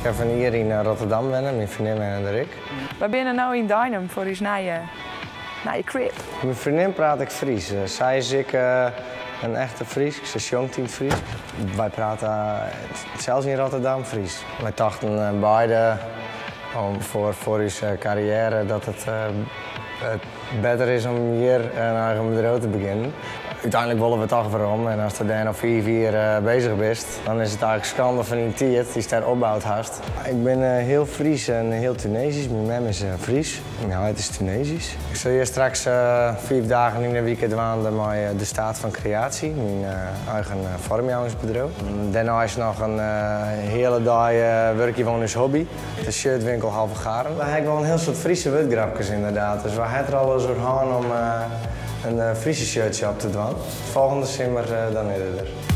Ik haw in jier yn Rotterdam wenne, myn freondin wenne der ek. Wy binne no yn Deinum foar ús nije, nije crib. Myn freondin praat ek Frysk. Sy is ek in echte Fries. Se sjongt yn it Frysk. Wy prate sels yn Rotterdam Frysk. Wy tochten beide om foar, foar ús karriêre dat it better is om hjir in eigen bedriuw te begjinnen. Uteinlik wolle we toch werom en ast dêr no 5 jier beuzich bist, dan is it eigentlik skande fan dyn tiid dy'tst dêr opboud hast. Ik bin heal Fries en heal Tunezysk. Myn mem is Fries, myn heit is Tunezysk. Ik sil hjir straks 5 dagen yn 'e wike dwaande mei De Staat van Creatie, myn eigen foarmjouwingsbedriuw. Dêrneist noch in hiele dei wurkje we oan ús hobby, de shirtwinkel Halve Garen. Wy ha wol in hiel soad Fryske wurdgrapkes ynderdaad, dus wy ha it der al ris oer hân om in Fryske shirtshop te dwaan. Folgjende simmer dan is it der.